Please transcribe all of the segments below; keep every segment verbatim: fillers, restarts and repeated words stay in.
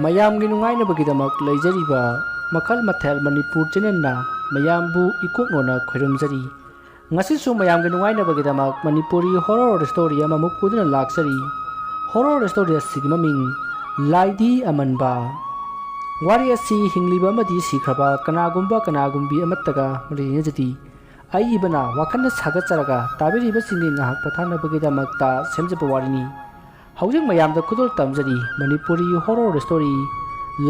ꯃꯌꯥꯝꯒꯤ ꯅꯨꯡꯉꯥꯏꯅꯕꯒꯤꯗꯃꯛ ꯂꯩꯖꯔꯤꯕ ꯃꯈꯜ ꯃꯊꯦꯜ ꯃꯅꯤꯄꯨꯔ ꯆꯦꯅꯦꯜꯅ ꯃꯌꯥꯝꯕꯨ ꯏꯀꯣꯛꯅꯣꯅ ꯈꯣꯏꯔꯝꯖꯔꯤ꯫ ꯉꯁꯤꯁꯨ ꯃꯌꯥꯝꯒꯤ ꯅꯨꯡꯉꯥꯏꯅꯕꯒꯤꯗꯃꯛ ꯃꯅꯤꯄꯨꯔꯤ ꯍꯣꯔꯣꯔ ꯁ꯭ꯇꯣꯔꯤ ꯑꯃꯃꯨꯛ ꯄꯨꯗꯨꯅ ꯂꯥꯛꯆꯔꯤ꯫ ꯍꯣꯔꯣꯔ ꯁ꯭ꯇꯣꯔꯤ ꯑꯁꯤꯒꯤ ꯃꯃꯤꯡ ꯂꯥꯏꯗꯤ ꯑꯃꯟꯕ꯫ ꯋꯥꯔꯤ ꯑꯁꯤ ꯍꯤꯡꯂꯤꯕ ꯑꯃꯗꯤ ꯁꯤꯈ꯭ꯔꯕ ꯀꯅꯥꯒꯨꯝꯕ ꯀꯅꯥꯒꯨꯝꯕꯤ ꯑꯃꯠꯇꯒ ꯃꯔꯤ ꯂꯩꯅꯖꯗꯦ꯫ ꯑꯏꯕꯅ ꯋꯥꯈꯜꯅ ꯁꯥꯒꯠꯆꯔꯒ ꯇꯥꯕꯤꯔꯤꯕꯁꯤꯡꯒꯤ ꯉꯥꯏꯍꯥꯛ ꯄꯣꯊꯥꯅꯕꯒꯤꯗꯃꯛꯇ ꯁꯦꯝꯖꯕ ꯋꯥꯔꯤꯅꯤ꯫ ꯍꯧꯖꯤꯛ ꯃꯌꯥꯝꯗ ꯈꯨꯗꯣꯜ ꯇꯝꯖꯔꯤ ꯃꯅꯤꯄꯨꯔꯤ ꯍꯣꯔꯣꯔ ꯁ꯭ꯇꯣꯔꯤ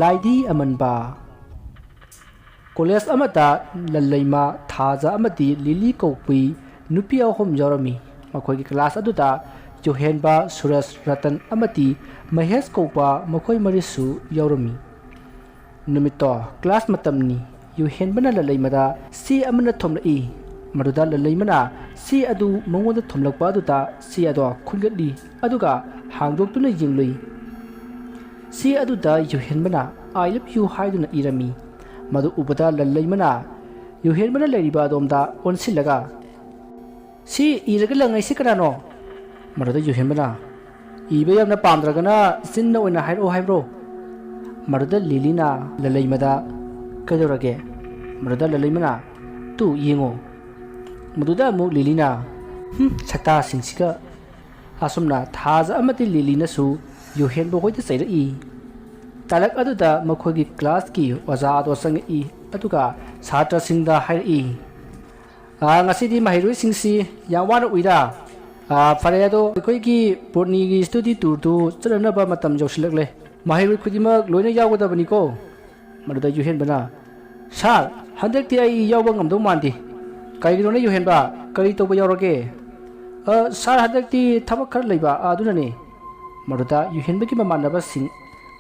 ꯂꯥꯏꯗꯤ ꯑꯃꯟꯕ꯫ ꯀꯣꯂꯦꯖ ꯑꯃꯗ ꯂꯜꯂꯩꯃ, ꯊꯥꯖ ꯑꯃꯗꯤ ꯂꯤꯂꯤ ꯀꯧꯕꯤ ꯅꯨꯄꯤ ꯑꯍꯨꯝ ꯌꯥꯎꯔꯝꯃꯤ꯫ ꯃꯈꯣꯏꯒꯤ ꯀ꯭ꯂꯥꯁ ꯑꯗꯨꯗ ꯌꯨꯍꯦꯟꯕ, ꯁꯨꯔꯖ, ꯔꯇꯟ ꯑꯃꯗꯤ ꯃꯍꯦꯁ ꯀꯧꯕ ꯃꯈꯣꯏ ꯃꯔꯤꯁꯨ ꯌꯥꯎꯔꯝꯃꯤ꯫ ꯅꯨꯃꯤꯠꯇꯣ ꯀ꯭ꯂꯥꯁ ꯃꯇꯝꯅꯤ꯫ ꯌꯨꯍꯦꯟꯕꯅ ꯂꯜꯂꯩꯃꯗ ꯆꯦ ꯑꯃꯅ ꯊꯣꯝꯂꯛꯏ꯫ ꯃꯗꯨꯗ ꯂꯜꯂꯩꯃꯅ ꯆꯦ ꯑꯗꯨ ꯃꯉꯣꯟꯗ ꯊꯣꯝꯂꯛꯄ ꯑꯗꯨꯗ ꯆꯦ ꯑꯗꯣ ꯈꯨꯟꯒꯠꯂꯤ, ꯑꯗꯨꯒ ꯍꯥꯡꯗꯣꯛꯇꯨꯅ ꯌꯦꯡꯂꯨꯏ꯫ ꯆꯦ ꯑꯗꯨꯗ ꯌꯨꯍꯦꯟꯕꯅ "I love you" ꯍꯥꯏꯗꯨꯅ ꯏꯔꯝꯃꯤ꯫ ꯃꯗꯨ ꯎꯕꯗ ꯂꯜꯂꯩꯃꯅ ꯌꯨꯍꯦꯟꯕꯅ ꯂꯩꯔꯤꯕ ꯑꯗꯣꯝꯗ ꯑꯣꯟꯁꯤꯜꯂꯒ, "ꯁꯤ ꯏꯔꯒ ꯂꯪꯉꯩꯁꯤ ꯀꯅꯥꯅꯣ?" ꯃꯗꯨꯗ ꯌꯨꯍꯦꯟꯕꯅ, "ꯏꯕ ꯌꯥꯝꯅ ꯄꯥꯝꯗ꯭ꯔꯒꯅ ꯆꯤꯟꯅ ꯑꯣꯏꯅ ꯍꯥꯏꯔꯛꯑꯣ ꯍꯥꯏꯕ꯭ꯔꯣ?" ꯃꯗꯨꯗ ꯂꯤꯂꯤꯅ ꯂꯜꯂꯩꯃꯗ, "ꯀꯩꯗꯧꯔꯒꯦ?" ꯃꯗꯨꯗ ꯂꯜꯂꯩꯃꯅ, "ꯇꯨ ꯌꯦꯡꯉꯣ"꯫ ꯃꯗꯨꯗ ꯑꯃꯨꯛ ꯂꯤꯂꯤꯅ, "ꯍꯨꯝ, ꯁꯛꯇꯥꯁꯤꯡꯁꯤꯒ"꯫ ꯑꯁꯨꯝꯅ ꯊꯥꯖ ꯑꯃꯗꯤ ꯂꯤꯂꯤꯅꯁꯨ ꯌꯨꯍꯦꯟꯕ ꯍꯣꯏꯗ ꯆꯩꯔꯛꯏ꯫ ꯇꯥꯂꯛ ꯑꯗꯨꯗ ꯃꯈꯣꯏꯒꯤ ꯀ꯭ꯂꯥꯁꯀꯤ ꯑꯣꯖꯥ ꯑꯗꯣ ꯆꯪꯉꯛꯏ, ꯑꯗꯨꯒ ꯁꯥꯇ꯭ꯔꯁꯤꯡꯗ ꯍꯥꯏꯔꯛꯏ, "ꯑꯥ, ꯉꯁꯤꯗꯤ ꯃꯍꯩꯔꯣꯏꯁꯤꯡꯁꯤ ꯌꯥꯝ ꯋꯥꯅ ꯎꯏꯗ꯫ ꯑꯥ, ꯐꯔꯦ, ꯑꯗꯣ ꯑꯩꯈꯣꯏꯒꯤ ꯕꯣꯠꯅꯤꯒꯤ ꯁ꯭ꯇꯗꯤ ꯇꯨꯔꯗꯨ ꯆꯠꯅꯅꯕ ꯃꯇꯝ ꯌꯧꯁꯤꯜꯂꯛꯂꯦ꯫ ꯃꯍꯩꯔꯣꯏ ꯈꯨꯗꯤꯡꯃꯛ ꯂꯣꯏꯅ ꯌꯥꯎꯒꯗꯕꯅꯤꯀꯣ"꯫ ꯃꯗꯨꯗ ꯌꯨꯍꯦꯟꯕꯅ, "ꯁꯥꯔ, ꯍꯟꯗꯛꯇꯤ ꯑꯩ ꯌꯥꯎꯕ ꯉꯝꯗꯧ ꯃꯥꯟꯗꯦ"꯫ "ꯀꯩꯒꯤꯅꯣꯅꯦ ꯌꯨꯍꯦꯟꯕ? ꯀꯔꯤ ꯇꯧꯕ ꯌꯥꯎꯔꯒꯦ?" "ꯑ, ꯁꯥꯔ, ꯍꯟꯗꯛꯇꯤ ꯊꯕꯛ ꯈꯔ ꯂꯩꯕ, ꯑꯗꯨꯅꯅꯦ"꯫ ꯃꯗꯨꯗ ꯌꯨꯍꯦꯟꯕꯒꯤ ꯃꯃꯥꯟꯅꯕꯁꯤꯡ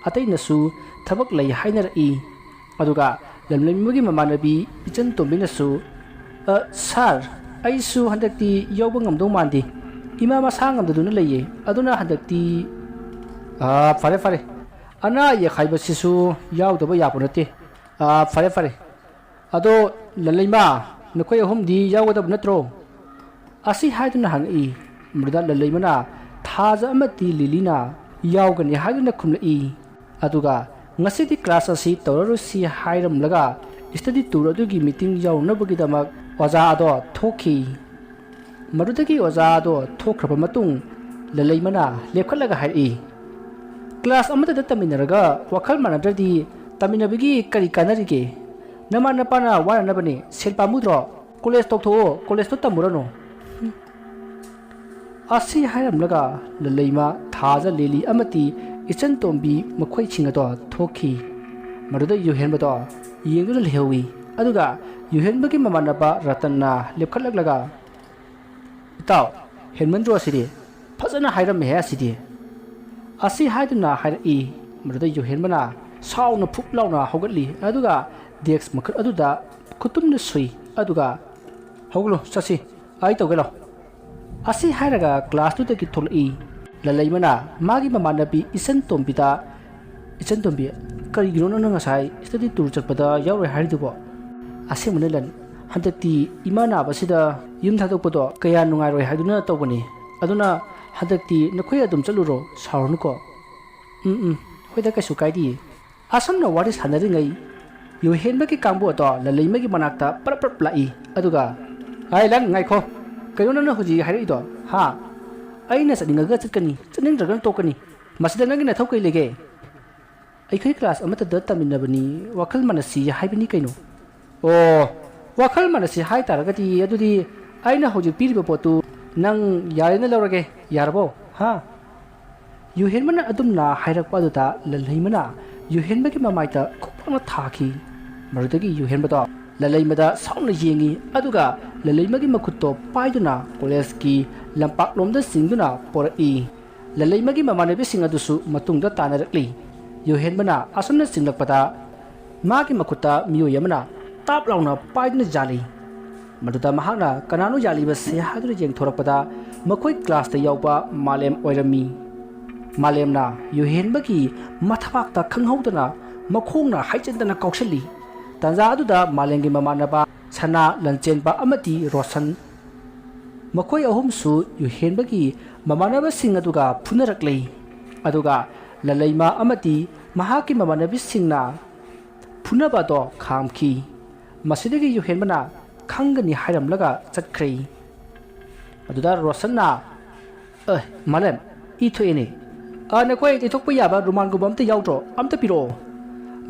ꯑꯇꯩꯅꯁꯨ ꯊꯕꯛ ꯂꯩ ꯍꯥꯏꯅꯔꯛꯏ꯫ ꯑꯗꯨꯒ ꯂꯝꯂꯩꯃꯒꯤ ꯃꯃꯥꯟꯅꯕꯤ ꯏꯆꯟ ꯇꯣꯝꯕꯤꯅꯁꯨ, "ꯑ, ꯁꯥꯔ, ꯑꯩꯁꯨ ꯍꯟꯗꯛꯇꯤ ꯌꯥꯎꯕ ꯉꯝꯗꯧ ꯃꯥꯟꯗꯦ꯫ ꯏꯃꯥ ꯃꯁꯥ ꯉꯝꯗꯗꯨꯅ ꯂꯩꯌꯦ꯫ ꯑꯗꯨꯅ ꯍꯟꯗꯛꯇꯤ"꯫ "ꯑ, ꯐꯔꯦ, ꯐꯔꯦ꯫ ꯑꯅꯥ ꯑꯌꯦꯛ ꯍꯥꯏꯕꯁꯤꯁꯨ ꯌꯥꯎꯗꯕ ꯌꯥꯄꯣꯠ ꯅꯠꯇꯦ꯫ ꯑ, ꯐꯔꯦ, ꯐꯔꯦ꯫ ꯑꯗꯣ, ꯂꯜꯂꯩꯃ, ꯅꯈꯣꯏ ꯑꯍꯨꯝꯗꯤ ꯌꯥꯎꯒꯗꯕ ꯅꯠꯇ꯭ꯔꯣ?" ꯑꯁꯤ ꯍꯥꯏꯗꯨꯅ ꯍꯪꯉꯛꯏ꯫ ꯃꯗꯨꯗ ꯂꯜꯂꯩꯃꯅ ꯊꯥꯖ ꯑꯃꯗꯤ ꯂꯤꯂꯤꯅ ꯌꯥꯎꯒꯅꯤ ꯍꯥꯏꯗꯨꯅ ꯈꯨꯝꯂꯛꯏ꯫ ꯑꯗꯨꯒ ꯉꯁꯤꯗꯤ ꯀ꯭ꯂꯥꯁ ꯑꯁꯤ ꯇꯧꯔꯔꯣꯏꯁꯤ ꯍꯥꯏꯔꯝꯂꯒ ꯁ꯭ꯇꯗꯤ ꯇꯨꯔ ꯑꯗꯨꯒꯤ ꯃꯤꯇꯤꯡ ꯌꯥꯎꯔꯨꯅꯕꯒꯤꯗꯃꯛ ꯑꯣꯖꯥ ꯑꯗꯣ ꯊꯣꯛꯈꯤ꯫ ꯃꯗꯨꯗꯒꯤ ꯑꯣꯖꯥ ꯑꯗꯣ ꯊꯣꯛꯈ꯭ꯔꯕ ꯃꯇꯨꯡ ꯂꯂꯩꯃꯅ ꯂꯦꯞꯈꯠꯂꯒ ꯍꯥꯏꯔꯛꯏ, "ꯀ꯭ꯂꯥꯁ ꯑꯃꯠꯇꯗ ꯇꯝꯃꯤꯟꯅꯔꯒ ꯋꯥꯈꯜ ꯃꯥꯟꯅꯗ꯭ꯔꯗꯤ ꯇꯝꯃꯤꯟꯅꯕꯒꯤ ꯀꯔꯤ ꯀꯥꯟꯅꯔꯤꯒꯦ? ꯅꯃꯥ ꯅꯄꯥꯅ ꯋꯥꯅꯅꯕꯅꯦ, ꯁꯦꯜ ꯄꯥꯝꯃꯨꯗ꯭ꯔꯣ? ꯀꯣꯂꯦꯖ ꯇꯧꯊꯣꯛꯑꯣ, ꯀꯣꯂꯦꯖꯇꯣ ꯇꯝꯃꯨꯔꯅꯨ"꯫ ꯑꯁꯤ ꯍꯥꯏꯔꯝꯂꯒ ꯂꯂꯩꯃ, ꯊꯥꯖ, ꯂꯦꯂꯤ ꯑꯃꯗꯤ ꯏꯆꯟ ꯇꯣꯝꯕꯤ ꯃꯈꯣꯏꯁꯤꯡ ꯑꯗꯣ ꯊꯣꯛꯈꯤ꯫ ꯃꯗꯨꯗ ꯌꯨꯍꯦꯟꯕꯗꯣ ꯌꯦꯡꯗꯨꯅ ꯂꯩꯍꯧꯏ꯫ ꯑꯗꯨꯒ ꯌꯨꯍꯦꯟꯕꯒꯤ ꯃꯃꯥꯟꯅꯕ ꯔꯇꯟꯅ ꯂꯦꯞꯈꯠꯂꯛꯂꯒ, "ꯏꯇꯥꯎ, ꯍꯦꯟꯃꯟꯗ꯭ꯔꯣ ꯑꯁꯤꯗꯤ? ꯐꯖꯅ ꯍꯥꯏꯔꯝꯃꯦꯍꯦ ꯑꯁꯤꯗꯤ"꯫ ꯑꯁꯤ ꯍꯥꯏꯗꯨꯅ ꯍꯥꯏꯔꯛꯏ꯫ ꯃꯗꯨꯗ ꯌꯨꯍꯦꯟꯕꯅ ꯁꯥꯎꯅ ꯐꯨꯞ ꯂꯥꯎꯅ ꯍꯧꯒꯠꯂꯤ꯫ ꯑꯗꯨꯒ ꯗꯦꯛꯁ ꯃꯈꯨꯠ ꯑꯗꯨꯗ ꯈꯨꯇꯨꯝꯅ ꯁꯨꯏ꯫ ꯑꯗꯨꯒ, "ꯍꯧꯒꯠꯂꯣ, ꯆꯠꯁꯤ, ꯑꯩ ꯇꯧꯒꯦ ꯂꯥꯎ"꯫ ꯑꯁꯤ ꯍꯥꯏꯔꯒ ꯀ꯭ꯂꯥꯁꯇꯨꯗꯒꯤ ꯊꯣꯛꯂꯛꯏ꯫ ꯂꯂꯩꯃꯅ ꯃꯥꯒꯤ ꯃꯃꯥꯟꯅꯕꯤ ꯏꯆꯟ ꯇꯣꯝꯕꯤꯗ, "ꯏꯆꯟ ꯇꯣꯝꯕꯤ, ꯀꯔꯤꯒꯤꯅꯣ ꯅꯪꯅ ꯉꯁꯥꯏ ꯁ꯭ꯇꯗꯤ ꯇꯨꯔ ꯆꯠꯄꯗ ꯌꯥꯎꯔꯣꯏ ꯍꯥꯏꯔꯤꯗꯨꯕꯣ?" "ꯑꯁꯦꯡꯕꯅꯦ ꯂꯟ, ꯍꯟꯗꯛꯇꯤ ꯏꯃꯥ ꯅꯥꯕꯁꯤꯗ ꯌꯨꯝ ꯊꯥꯗꯣꯛꯄꯗꯣ ꯀꯌꯥ ꯅꯨꯡꯉꯥꯏꯔꯣꯏ ꯍꯥꯏꯗꯨꯅ ꯇꯧꯕꯅꯤ꯫ ꯑꯗꯨꯅ ꯍꯟꯗꯛꯇꯤ ꯅꯈꯣꯏ ꯑꯗꯨꯝ ꯆꯠꯂꯨꯔꯣ, ꯁꯥꯎꯔꯅꯨꯀꯣ"꯫ "ꯎꯝ, ꯎꯝ, ꯍꯣꯏꯗ, ꯀꯩꯁꯨ ꯀꯥꯏꯗꯤꯌꯦ"꯫ ꯑꯁꯨꯝꯅ ꯋꯥꯔꯤ ꯁꯥꯟꯅꯔꯤꯉꯩ, ꯌꯨꯍꯦꯟꯕꯒꯤ ꯀꯥꯡꯕꯨ ꯑꯗꯣ ꯂꯂꯩꯃꯒꯤ ꯃꯅꯥꯛꯇ ꯄꯔꯞ ꯄꯔꯞ ꯂꯥꯛꯏ꯫ ꯑꯗꯨꯒ, "ꯍꯥꯏ ꯂꯟ, ꯉꯥꯏꯈꯣ꯫ ꯀꯩꯅꯣ ꯅꯪꯅ ꯍꯧꯖꯤꯛ ꯍꯥꯏꯔꯛꯏꯗꯣ? ꯍꯥ? ꯑꯩꯅ ꯆꯠꯅꯤꯡꯉꯒ ꯆꯠꯀꯅꯤ, ꯆꯠꯅꯤꯡꯗ꯭ꯔꯒꯅ ꯇꯣꯛꯀꯅꯤ꯫ ꯃꯁꯤꯗ ꯅꯪꯒꯤ ꯅꯊꯧ ꯀꯩ ꯂꯩꯒꯦ?" "ꯑꯩꯈꯣꯏ ꯀ꯭ꯂꯥꯁ ꯑꯃꯠꯇꯗ ꯇꯝꯃꯤꯟꯅꯕꯅꯤ, ꯋꯥꯈꯜ ꯃꯥꯟꯅꯁꯤ ꯍꯥꯏꯕꯅꯤ ꯀꯩꯅꯣ"꯫ "ꯑꯣ, ꯋꯥꯈꯜ ꯃꯥꯟꯅꯁꯤ ꯍꯥꯏ ꯇꯥꯔꯒꯗꯤ ꯑꯗꯨꯗꯤ ꯑꯩꯅ ꯍꯧꯖꯤꯛ ꯄꯤꯔꯤꯕ ꯄꯣꯠꯇꯨ ꯅꯪ ꯌꯥꯔꯦꯅ ꯂꯧꯔꯒꯦ, ꯌꯥꯔꯕꯣ? ꯍꯥ?" ꯌꯨꯍꯦꯟꯕꯅ ꯑꯗꯨꯝꯅ ꯍꯥꯏꯔꯛꯄ ꯑꯗꯨꯗ ꯂꯜꯍꯩꯃꯅ ꯌꯨꯍꯦꯟꯕꯒꯤ ꯃꯃꯥꯏꯗ ꯈꯨꯄꯥꯛꯅ ꯊꯥꯈꯤ꯫ ꯃꯗꯨꯗꯒꯤ ꯌꯨꯍꯦꯟꯕꯗꯣ ꯂꯜꯍꯩꯃꯗ ꯁꯥꯎꯅ ꯌꯦꯡꯉꯤ, ꯑꯗꯨꯒ ꯂꯜꯍꯩꯃꯒꯤ ꯃꯈꯨꯠꯇꯣ ꯄꯥꯏꯗꯨꯅ ꯀꯣꯂꯦꯖꯀꯤ ꯂꯝꯄꯥꯛꯂꯣꯝꯗ ꯆꯤꯡꯗꯨꯅ ꯄꯣꯔꯛꯏ꯫ ꯂꯜꯍꯩꯃꯒꯤ ꯃꯃꯥꯟꯅꯕꯤꯁꯤꯡ ꯑꯗꯨꯁꯨ ꯃꯇꯨꯡꯗ ꯇꯥꯅꯔꯛꯂꯤ꯫ ꯌꯨꯍꯦꯟꯕꯅ ꯑꯁꯨꯝꯅ ꯆꯤꯡꯂꯛꯄꯗ ꯃꯥꯒꯤ ꯃꯈꯨꯠꯇ ꯃꯤꯑꯣꯏ ꯑꯃꯅ ꯇꯥꯞ ꯂꯥꯎꯅ ꯄꯥꯏꯗꯨꯅ ꯌꯥꯜꯂꯤ꯫ ꯃꯗꯨꯗ ꯃꯍꯥꯛꯅ ꯀꯅꯥꯅꯣ ꯌꯥꯜꯂꯤꯕꯁꯦ ꯍꯥꯏꯗꯨꯅ ꯌꯦꯡꯊꯣꯔꯛꯄꯗ ꯃꯈꯣꯏ ꯀ꯭ꯂꯥꯁꯇ ꯌꯥꯎꯕ ꯃꯥꯂꯦꯝ ꯑꯣꯏꯔꯝꯃꯤ꯫ ꯃꯥꯂꯦꯝꯅ ꯌꯨꯍꯦꯟꯕꯒꯤ ꯃꯊꯕꯥꯛꯇ ꯈꯪꯍꯧꯗꯅ ꯃꯈꯣꯡꯅ ꯍꯩꯖꯤꯟꯗꯅ ꯀꯥꯎꯁꯜꯂꯤ꯫ ꯇꯥꯟꯖꯥ ꯑꯗꯨꯗ ꯃꯥꯂꯦꯝꯒꯤ ꯃꯃꯥꯟꯅꯕ ꯁꯅꯥ, ꯂꯟꯆꯦꯟꯕ ꯑꯃꯗꯤ ꯔꯣꯁꯟ, ꯃꯈꯣꯏ ꯑꯍꯨꯝꯁꯨ ꯌꯨꯍꯦꯟꯕꯒꯤ ꯃꯃꯥꯟꯅꯕꯁꯤꯡ ꯑꯗꯨꯒ ꯐꯨꯅꯔꯛꯂꯤ꯫ ꯑꯗꯨꯒ ꯂꯂꯩꯃ ꯑꯃꯗꯤ ꯃꯍꯥꯛꯀꯤ ꯃꯃꯥꯟꯅꯕꯤꯁꯤꯡꯅ ꯐꯨꯅꯕ ꯑꯗꯣ ꯈꯥꯝꯈꯤ꯫ ꯃꯁꯤꯗꯒꯤ ꯌꯨꯍꯦꯟꯕꯅ ꯈꯪꯒꯅꯤ ꯍꯥꯏꯔꯝꯂꯒ ꯆꯠꯈ꯭ꯔꯦ꯫ ꯑꯗꯨꯗ ꯔꯣꯁꯟꯅ, "ꯑꯦ, ꯃꯥꯂꯦꯝ, ꯏ ꯊꯣꯛꯑꯦꯅꯦ꯫ ꯑ, ꯅꯈꯣꯏ ꯇꯩꯊꯣꯛꯄ ꯌꯥꯕ ꯔꯨꯃꯥꯜꯒꯨꯝꯕ ꯑꯝꯇ ꯌꯥꯎꯗ꯭ꯔꯣ? ꯑꯝꯇ ꯄꯤꯔꯛꯑꯣ꯫"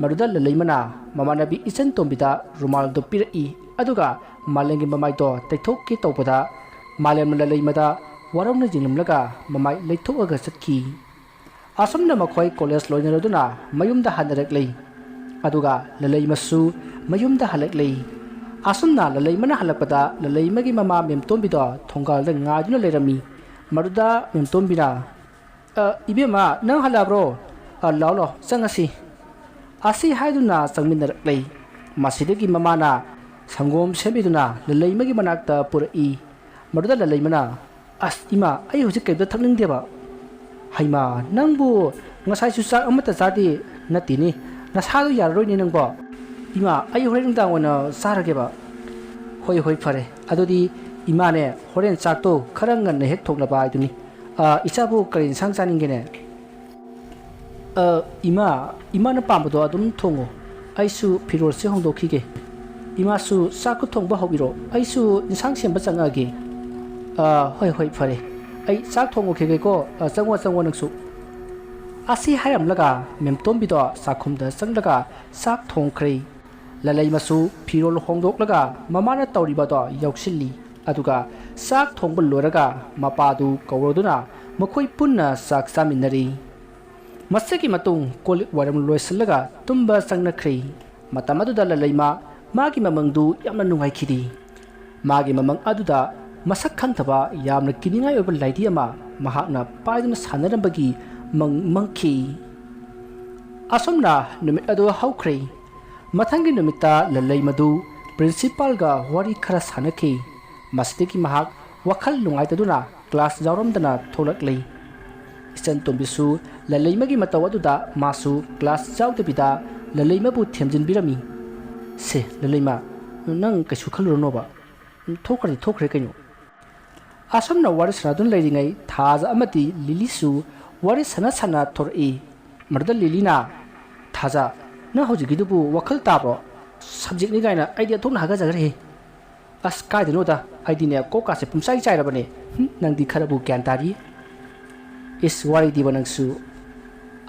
ꯃꯗꯨꯗ ꯂꯂꯩꯃꯅ ꯃꯃꯥꯟꯅꯕꯤ ꯏꯆꯟ ꯇꯣꯝꯕꯤꯗ ꯔꯨꯃꯥꯜꯗꯨ ꯄꯤꯔꯛꯏ꯫ ꯑꯗꯨꯒ ꯃꯥꯂꯦꯝꯒꯤ ꯃꯃꯥꯏꯗꯣ ꯇꯩꯊꯣꯛꯀꯦ ꯇꯧꯕꯗ, ꯃꯥꯂꯦꯝꯅ ꯂꯂꯩꯃꯗ ꯋꯥꯔꯧꯅ ꯌꯦꯡꯂꯝꯂꯒ ꯃꯃꯥꯏ ꯂꯩꯊꯣꯛꯑꯒ ꯆꯠꯈꯤ꯫ ꯑꯁꯨꯝꯅ ꯃꯈꯣꯏ ꯀꯣꯂꯦꯖ ꯂꯣꯏꯅꯔꯗꯨꯅ ꯃꯌꯨꯝꯗ ꯍꯟꯅꯔꯛꯂꯦ꯫ ꯑꯗꯨꯒ ꯂꯂꯩꯃꯁꯨ ꯃꯌꯨꯝꯗ ꯍꯜꯂꯛꯂꯦ꯫ ꯑꯁꯨꯝꯅ ꯂꯂꯩꯃꯅ ꯍꯜꯂꯛꯄꯗ ꯂꯂꯩꯃꯒꯤ ꯃꯃꯥ ꯃꯦꯝꯇꯣꯝꯕꯤꯗꯣ ꯊꯣꯡꯒꯥꯜꯗ ꯉꯥꯏꯗꯨꯅ ꯂꯩꯔꯝꯃꯤ꯫ ꯃꯗꯨꯗ ꯃꯦꯝꯇꯣꯝꯕꯤꯅ, "ꯑ, ꯏꯕꯦꯝꯃ, ꯅꯪ ꯍꯜꯂꯛꯑꯕ꯭ꯔꯣ? ꯑ, ꯂꯥꯎ ꯂꯥꯎ, ꯆꯪꯉꯁꯤ꯫" ꯑꯁꯤ ꯍꯥꯏꯗꯨꯅ ꯆꯪꯃꯤꯟꯅꯔꯛꯂꯦ꯫ ꯃꯁꯤꯗꯒꯤ ꯃꯃꯥꯅ ꯁꯪꯒꯣꯝ ꯁꯦꯝꯕꯤꯗꯨꯅ ꯂꯂꯩꯃꯒꯤ ꯃꯅꯥꯛꯇ ꯄꯨꯔꯛꯏ꯫ ꯃꯗꯨꯗ ꯂꯂꯩꯃꯅ, "ꯑꯁ ꯏꯃꯥ, ꯑꯩ ꯍꯧꯖꯤꯛ ꯀꯩꯝꯇ ꯊꯛꯅꯤꯡꯗꯦꯕ꯫" "ꯍꯩꯃꯥ, ꯅꯪꯕꯨ ꯉꯁꯥꯏꯁꯨ ꯆꯥꯛ ꯑꯃꯠꯇ ꯆꯥꯗꯦ?" "ꯅꯠꯇꯦꯅꯦ, ꯅꯁꯥꯗꯣ ꯌꯥꯔꯔꯣꯏꯅꯦ ꯅꯪꯕꯣ꯫" "ꯏꯃꯥ, ꯑꯩ ꯍꯣꯔꯦꯟ ꯅꯨꯡꯗꯥꯡ ꯑꯣꯏꯅ ꯆꯥꯔꯒꯦꯕ꯫" "ꯍꯣꯏ, ꯍꯣꯏ, ꯐꯔꯦ꯫ ꯑꯗꯨꯗꯤ ꯏꯃꯥꯅꯦ, ꯍꯣꯔꯦꯟ ꯆꯥꯛꯇꯣ ꯈꯔ ꯉꯟꯅ ꯍꯦꯛ ꯊꯣꯡꯂꯕ ꯍꯥꯏꯗꯨꯅꯤ꯫ ꯑ, ꯏꯆꯥꯕꯨ ꯀꯔꯤ ꯏꯟꯁꯥꯡ ꯆꯥꯅꯤꯡꯒꯦꯅꯦ?" "ꯑ, ꯏꯃꯥ, ꯏꯃꯥꯅ ꯄꯥꯝꯕꯗꯣ ꯑꯗꯨꯝ ꯊꯣꯡꯉꯣ꯫ ꯑꯩꯁꯨ ꯐꯤꯔꯣꯜꯁꯦ ꯍꯣꯡꯗꯣꯛꯈꯤꯒꯦ꯫ ꯏꯃꯥꯁꯨ ꯆꯥꯛ ꯊꯣꯡꯕ ꯍꯧꯕꯤꯔꯣ꯫ ꯑꯩꯁꯨ ꯏꯟꯁꯥꯡ ꯁꯦꯝꯕ ꯆꯪꯉꯛꯑꯒꯦ꯫" "ꯑ, ꯍꯣꯏ, ꯍꯣꯏ, ꯐꯔꯦ꯫ ꯑꯩ ꯆꯥꯛ ꯊꯣꯡꯉꯨꯈꯤꯒꯦꯀꯣ꯫ ꯑ, ꯆꯪꯉꯣ, ꯆꯪꯉꯣ ꯅꯪꯁꯨ꯫" ꯑꯁꯤ ꯍꯥꯏꯔꯝꯂꯒ ꯃꯦꯝꯇꯣꯝꯕꯤꯗꯣ ꯆꯥꯛꯈꯨꯝꯗ ꯆꯪꯂꯒ ꯆꯥꯛ ꯊꯣꯡꯈ꯭ꯔꯦ꯫ ꯂꯂꯩꯃꯁꯨ ꯐꯤꯔꯣꯜ ꯍꯣꯡꯗꯣꯛꯂꯒ ꯃꯃꯥꯅ ꯇꯧꯔꯤꯕꯗꯣ ꯌꯥꯎꯁꯤꯜꯂꯤ꯫ ꯑꯗꯨꯒ ꯆꯥꯛ ꯊꯣꯡꯕ ꯂꯣꯏꯔꯒ ꯃꯄꯥꯗꯨ ꯀꯧꯔꯗꯨꯅ ꯃꯈꯣꯏ ꯄꯨꯟꯅ ꯆꯥꯛ ꯆꯥꯃꯤꯟꯅꯔꯤ꯫ ꯃꯁꯤꯒꯤ ꯃꯇꯨꯡ ꯀꯣꯜ ꯂꯤꯛ ꯋꯥꯏꯔꯝ ꯂꯣꯏꯁꯤꯜꯂꯒ ꯇꯨꯝꯕ ꯆꯪꯅꯈ꯭ꯔꯦ꯫ ꯃꯇꯝ ꯑꯗꯨꯗ ꯂꯂꯩꯃ ꯃꯥꯒꯤ ꯃꯃꯪꯗꯨ ꯌꯥꯝꯅ ꯅꯨꯡꯉꯥꯏꯈꯤꯗꯦ꯫ ꯃꯥꯒꯤ ꯃꯃꯪ ꯑꯗꯨꯗ ꯃꯁꯛ ꯈꯪꯗꯕ ꯌꯥꯝꯅ ꯀꯤꯅꯤꯡꯉꯥꯏ ꯑꯣꯏꯕ ꯂꯥꯏꯙꯤ ꯑꯃ ꯃꯍꯥꯛꯅ ꯄꯥꯏꯗꯨꯅ ꯁꯥꯟꯅꯔꯝꯕꯒꯤ ꯃꯪ ꯃꯪꯈꯤ꯫ ꯑꯁꯨꯝꯅ ꯅꯨꯃꯤꯠ ꯑꯗꯨ ꯍꯧꯈ꯭ꯔꯦ꯫ ꯃꯊꯪꯒꯤ ꯅꯨꯃꯤꯠꯇ ꯂꯂꯩꯃꯗꯨ ꯄ꯭ꯔꯤꯟꯁꯤꯄꯥꯜꯒ ꯋꯥꯔꯤ ꯈꯔ ꯁꯥꯟꯅꯈꯤ꯫ ꯃꯁꯤꯗꯒꯤ ꯃꯍꯥꯛ ꯋꯥꯈꯜ ꯅꯨꯡꯉꯥꯏꯇꯗꯨꯅ ꯀ꯭ꯂꯥꯁ ꯌꯥꯎꯔꯝꯗꯅ ꯊꯣꯛꯂꯛꯂꯤ꯫ ꯏꯆꯟ ꯇꯣꯝꯕꯤꯁꯨ ꯂꯂꯩꯃꯒꯤ ꯃꯇꯧ ꯑꯗꯨꯗ ꯃꯥꯁꯨ ꯀ꯭ꯂꯥꯁ ꯌꯥꯎꯗꯕꯤꯗ ꯂꯂꯩꯃꯕꯨ ꯊꯦꯝꯖꯤꯟꯕꯤꯔꯝꯃꯤ꯫ "ꯁꯦ ꯂꯂꯩꯃ, ꯅꯪ ꯀꯩꯁꯨ ꯈꯜꯂꯨꯔꯅꯣꯕ꯫ ꯊꯣꯛꯈ꯭ꯔꯗꯤ ꯊꯣꯛꯈ꯭ꯔꯦ ꯀꯩꯅꯣ꯫" ꯑꯁꯨꯝꯅ ꯋꯥꯔꯤ ꯁꯥꯟꯅꯗꯨꯅ ꯂꯩꯔꯤꯉꯩ ꯊꯥꯖ ꯑꯃꯗꯤ ꯂꯤꯂꯤꯁꯨ ꯋꯥꯔꯤ ꯁꯥꯟꯅ ꯁꯥꯟꯅ ꯊꯣꯔꯛꯏ꯫ ꯃꯗꯨꯗ ꯂꯤꯂꯤꯅ, "ꯊꯥꯖ, ꯅꯪ ꯍꯧꯖꯤꯛꯀꯤꯗꯨꯕꯨ ꯋꯥꯈꯜ ꯇꯥꯕ꯭ꯔꯣ? ꯁꯕꯖꯦꯛꯅꯤ ꯀꯥꯏꯅ ꯑꯩꯗꯤ ꯑꯣꯟꯊꯣꯛꯅ ꯍꯥꯒꯠꯆꯈ꯭ꯔꯦꯍꯦ꯫ ꯑꯁ, ꯀꯥꯏꯗꯅꯣꯗ, ꯑꯩꯗꯤꯅꯦ ꯀꯣꯛꯀꯥꯁꯦ ꯄꯨꯝꯆꯥꯏ ꯆꯥꯏꯔꯕꯅꯦ꯫ ꯍꯨꯝ, ꯅꯪꯗꯤ ꯈꯔꯕꯨ ꯒ꯭ꯌꯥꯟ ꯇꯥꯔꯤ꯫ ꯏꯁ, ꯋꯥꯔꯤꯗꯤꯕ ꯅꯪꯁꯨ꯫"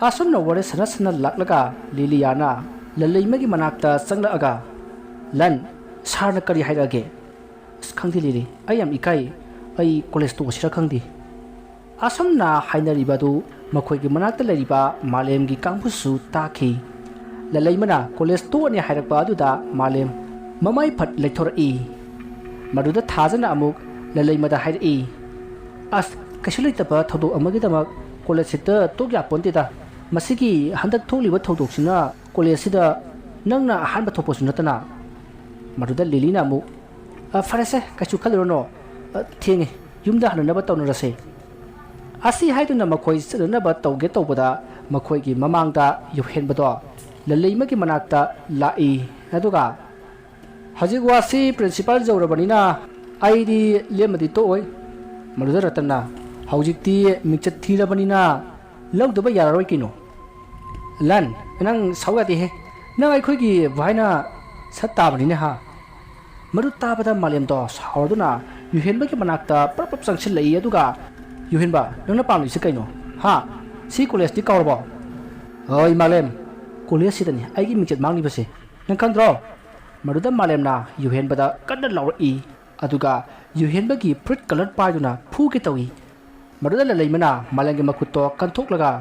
ꯑꯁꯨꯝꯅ ꯋꯥꯔꯤ ꯁꯥꯟꯅ ꯁꯥꯟꯅ ꯂꯥꯛꯂꯒ ꯂꯤꯂꯤꯌꯥꯅ ꯂꯂꯩꯃꯒꯤ ꯃꯅꯥꯛꯇ ꯆꯪꯂꯛꯑꯒ, "ꯂꯟ, ꯁꯥꯔꯅ ꯀꯔꯤ ꯍꯥꯏꯔꯛꯑꯒꯦ?" "ꯑꯁ, ꯈꯪꯗꯦ ꯂꯤꯂꯤ, ꯑꯩ ꯌꯥꯝ ꯏꯀꯥꯏ꯫ ꯑꯩ ꯀꯣꯂꯦꯖ ꯇꯣꯛꯑꯁꯤꯔ ꯈꯪꯗꯦ꯫" ꯑꯁꯨꯝꯅ ꯍꯥꯏꯅꯔꯤꯕ ꯑꯗꯨ ꯃꯈꯣꯏꯒꯤ ꯃꯅꯥꯛꯇ ꯂꯩꯔꯤꯕ ꯃꯥꯂꯦꯝꯒꯤ ꯀꯥꯡꯕꯨꯁꯨ ꯇꯥꯈꯤ꯫ ꯂꯂꯩꯃꯅ ꯀꯣꯂꯦꯖ ꯇꯣꯛꯑꯅꯤ ꯍꯥꯏꯔꯛꯄ ꯑꯗꯨꯗ ꯃꯥꯂꯦꯝ ꯃꯃꯥꯏ ꯐꯠ ꯂꯩꯊꯣꯔꯛꯏ꯫ ꯃꯗꯨꯗ ꯊꯥꯖꯅ ꯑꯃꯨꯛ ꯂꯂꯩꯃꯗ ꯍꯥꯏꯔꯛꯏ, "ꯑꯁ, ꯀꯩꯁꯨ ꯂꯩꯇꯕ ꯊꯧꯗꯣꯛ ꯑꯃꯒꯤꯗꯃꯛ ꯀꯣꯂꯦꯖ ꯍꯦꯛꯇ ꯇꯣꯛ ꯌꯥꯄꯣꯟꯇꯦꯗ꯫ ꯃꯁꯤꯒꯤ ꯍꯟꯗꯛ ꯊꯣꯛꯂꯤꯕ ꯊꯧꯗꯣꯛꯁꯤꯅ ꯀꯣꯂꯦꯖꯁꯤꯗ ꯅꯪꯅ ꯑꯍꯥꯟꯕ ꯊꯣꯛꯄꯁꯨ ꯅꯠꯇꯅ꯫" ꯃꯗꯨꯗ ꯂꯤꯂꯤꯅ ꯑꯃꯨꯛ, "ꯑ, ꯐꯔꯦꯁꯦ, ꯀꯩꯁꯨ ꯈꯜꯂꯨꯔꯅꯨ꯫ ꯑ, ꯊꯦꯡꯉꯦ, ꯌꯨꯝꯗ ꯍꯟꯅꯅꯕ ꯇꯧꯅꯔꯁꯦ꯫" ꯑꯁꯤ ꯍꯥꯏꯗꯨꯅ ꯃꯈꯣꯏ ꯆꯠꯅꯅꯕ ꯇꯧꯒꯦ ꯇꯧꯕꯗ ꯃꯈꯣꯏꯒꯤ ꯃꯃꯥꯡꯗ ꯌꯨꯍꯦꯟꯕꯗꯣ ꯂꯂꯩꯃꯒꯤ ꯃꯅꯥꯛꯇ ꯂꯥꯛꯏ꯫ ꯑꯗꯨꯒ, "ꯍꯧꯖꯤꯛ ꯋꯥꯁꯤ ꯄ꯭ꯔꯤꯟꯁꯤꯄꯥꯜ ꯌꯧꯔꯕꯅꯤꯅ ꯑꯩꯗꯤ ꯂꯦꯝꯃꯗꯤ ꯇꯣꯛꯑꯣꯏ꯫" ꯃꯗꯨꯗ ꯔꯇꯟꯅ, "ꯍꯧꯖꯤꯛꯇꯤ ꯃꯤꯡꯆꯠ ꯊꯤꯔꯕꯅꯤꯅ ꯂꯧꯗꯕ ꯌꯥꯔꯔꯣꯏ ꯀꯩꯅꯣ꯫" "ꯂꯟ, ꯅꯪ ꯁꯥꯎ ꯌꯥꯗꯦꯍꯦ꯫ ꯅꯪ ꯑꯩꯈꯣꯏꯒꯤ ꯚꯥꯏꯅ ꯁꯠ ꯇꯥꯕꯅꯤꯅꯦ ꯍꯥ꯫" ꯃꯗꯨ ꯇꯥꯕꯗ ꯃꯥꯂꯦꯝꯗꯣ ꯁꯥꯎꯔꯗꯨꯅ ꯌꯨꯍꯦꯟꯕꯒꯤ ꯃꯅꯥꯛꯇ ꯄ꯭ꯔꯞ ꯄ꯭ꯔꯞ ꯆꯪꯁꯤꯜꯂꯛꯏ꯫ ꯑꯗꯨꯒ, "ꯌꯨꯍꯦꯟꯕ, ꯅꯪꯅ ꯄꯥꯝꯂꯤꯁꯤ ꯀꯩꯅꯣ? ꯍꯥ? ꯁꯤ ꯀꯣꯂꯦꯖꯇꯤ ꯀꯥꯎꯔꯕꯣ?" "ꯍꯣꯏ ꯃꯥꯂꯦꯝ, ꯀꯣꯂꯦꯖꯁꯤꯗꯅꯤ ꯑꯩꯒꯤ ꯃꯤꯡꯆꯠ ꯃꯥꯡꯂꯤꯕꯁꯦ꯫ ꯅꯪ ꯈꯪꯗ꯭ꯔꯣ?" ꯃꯗꯨꯗ ꯃꯥꯂꯦꯝꯅ ꯌꯨꯍꯦꯟꯕꯗ ꯀꯟꯅ ꯂꯥꯎꯔꯛꯏ꯫ ꯑꯗꯨꯒ ꯌꯨꯍꯦꯟꯕꯒꯤ ꯐꯨꯔꯤꯠ ꯀꯂꯔ ꯄꯥꯏꯗꯨꯅ ꯐꯨꯒꯦ ꯇꯧꯏ꯫ ꯃꯗꯨꯗ ꯂꯂꯩꯃꯅ ꯃꯥꯂꯦꯝꯒꯤ ꯃꯈꯨꯠꯇꯣ ꯀꯟꯊꯣꯛꯂꯒ,